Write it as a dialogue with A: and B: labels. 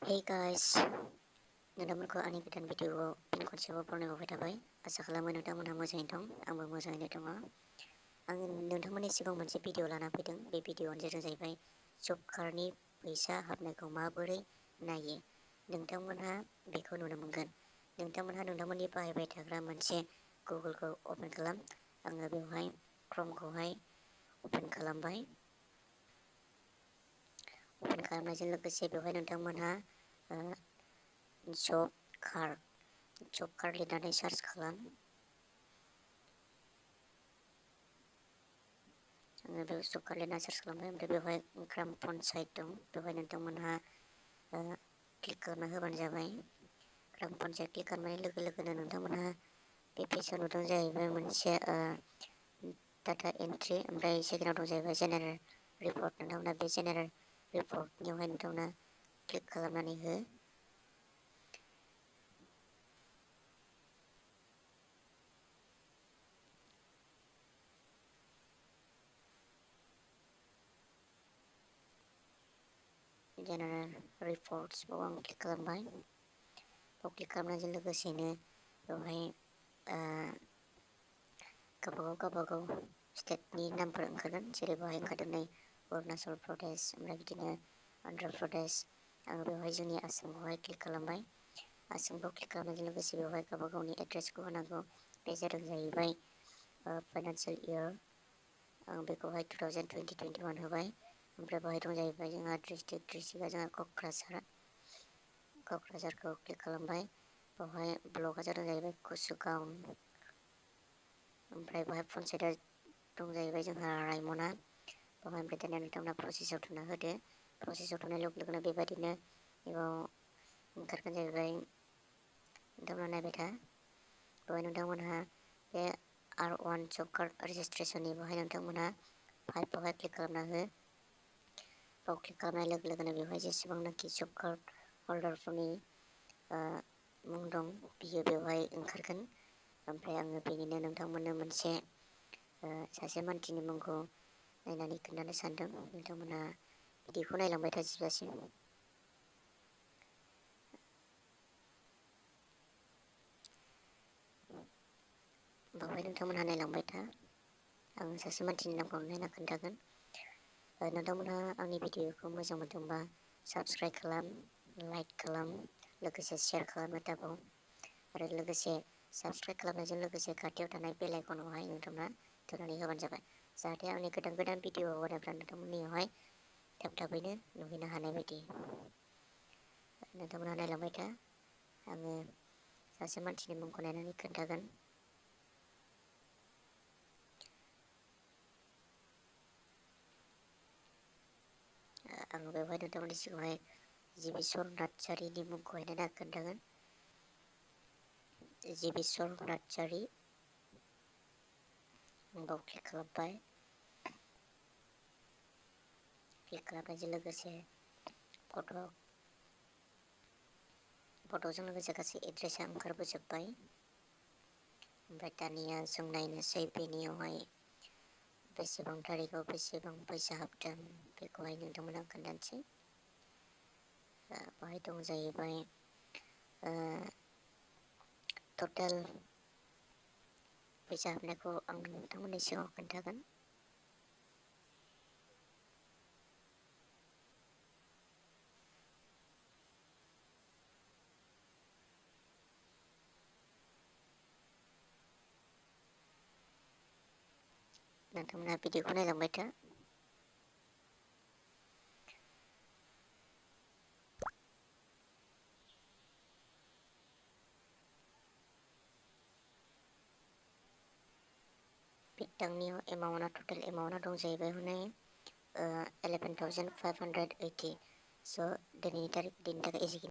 A: Hey guys, नोंथांमोनखौ आंनि गोदान भिडिअ'आव फिन खनसेबाव बरायबाय थाबाय। आसा खालामो नोंथांमोनहा मोजाङै दं। आंबो मोजाङैनो दङ। आं नोंथांमोननि सिगाङाव मोनसे भिडिअ' लाना फैदों। बे भिडिअ'आनो जाहैबाय जब कार्डनि फैसा हाबनायखौ माबोरै नायो। नोंथांमोनहा बेखौ नुनो मोनगोन। नोंथांमोनहा नोंथांमोननि बाहायबाय थाग्रा मोनसे गुगोलखौ अपेन खालाम। आङो बेवहाय क्रमखौहाय अपेन खालामबाय। अपेन खालामनायजों लोगोसे बेवहाय नोंथांमोनहा जब कार्ड लिरनानै सार्च खालाम। आङो बे जब कार्ड लिरना सार्च खालामबाय। ओमफ्राय बेवहाय ग्राम पन्सायत दं। बेवहाय नोंथांमोनहा क्लिक खालामना होबानो जाबाय। ग्राम पन्सायत क्लिक खालामनाय लोगो लोगोनो नोंथांमोनहा बे पेजआव नुदों जाहैबाय मोनसे डाटा एन्ट्रि। ओमफ्राय सेकेन्डआव दं जाहैबाय जेनेरेल रिपर्ट। नोंथांमोनहा बे जेनेरेल रिपर्टनियावहाय नोंथांमोनहा क्लिक खालामनानै हो। जेनेरेल रिपर्टस बाव आं क्लिक खालामबाय। बाव क्लिक खालामनायजों लोगोसेनो बेवहाय गावबागाव स्टेटनि नामफोर ओंखारगोन। जेरै बेवहाय ओंखारदों नै अरुणाचल प्रदेश, ओमफ्राय बिदिनो अन्ध्र प्रदेश। आङो बेवहाय जोंनि आसामखौहाय क्लिक खालामबाय। आसामखौ क्लिक खालामनायजों लोगोसे बेवहाय गावबागावनि एड्रेसखौ होनांगौ। बे जाहैबाय फाइनान्सियेल इयार। आं बेखौहाय 2020-21 होबाय। ओमफ्राय बेवहाय दं जाहैबाय जोंहा डिस्ट्रिक्टआ जोंहा क'क्राझारखौ क्लिक खालामबाय। बेवहाय ब्लकआ जादों जाहैबाय कुसुगाव। ओमफ्राय बेवहाय पन्सायतआ दं जाहैबाय जोंहा रायमना। बेवहाय ओमफ्राय दानिया नोंथांमोनहा प्रसेसआव थुना होदो। प्रसेसआव थुनाय लोगो लोगोनो बेबायदिनो बेयाव ओंखारगोन जाहैबाय। नोंथांमोनहा नायबाय था। बेवहाय नोंथांमोनहा बे R1 जब कार्ड रेजिस्ट्रेसननि बेवहाय नोंथांमोनहा 5आवहाय क्लिक खालामना हो। बाव क्लिक खालामनाय लोगो लोगोनो बेवहाय जेसेबांनाखि जब कार्ड हल्डारफोरनि मुं दं बियो बेवहाय ओंखारगोन। ओमफ्राय आङो बेनिनो नोंथांमोननो मोनसे सासे मानसिनि मुंखौ नायनानै खोन्थानो सानदों। नोंथांमोनहा भिडिअ'खौ नायलांबाय था जोबजासिम। बेवहाय नोंथांमोनहा नायलांबाय था। आं सासे मानसिनि नामखौ नायना खोन्थागोन। नोंथांमोनहा आंनि भिडिअ'खौ मोजां मोनदोंबा साबस्क्राइब खालाम, लाइक खालाम, लोगोसे शेयार खालामनो दाबाव। आरो लोगोसे साबस्क्राइब खालामनायजों लोगोसे खाथियाव थानाय बेल आइकनआवहाय नोंथांमोना थुनानै होबानो जाबाय। जाहाथे आंनि गोदान गोदान भिडिअ हगारनायफ्रा नोंथांमोननियावहाय थाब थाबैनो नुहैनो हानाय बायदि। नोंथांमोनहा नायलांबाय था। आङो सासे मानसिनि मुंखौ नायनानै खोन्थागोन। आङो बेवहाय नोंथांमोननि सिगाङावहाय जिबिचर नार्जारिनि मुंखौहाय नायना खोन्थागोन। जिबिचर नार्जारि। बाव क्लिक खालामबाय। क्लिक खालामनायजों लोगोसे फट'जों लोगोसे गासै एड्रेसा ओंखारबोजोब्बाय। ओमफ्राय दानिया जों नायनोसै बेनियावहाय बेसेबां थारिखआव बेसेबां फैसा हाबदों बेखौहाय नोंथांमोनहा खोन्थानोसै। बाहाय दं जाहैबाय टटेल फैसा हाबनायखौ आं नोंथांमोननि सिगाङाव खोन्थागोन। नोंथांमोनहा भिडिअ'खौ नायलांबाय था। बिथांनियाव एमाउन्टआ टटेल एमाउन्टआ दं जाहैबाय हनै 11,580। स' दिनैनि थाखाय एसेखिनि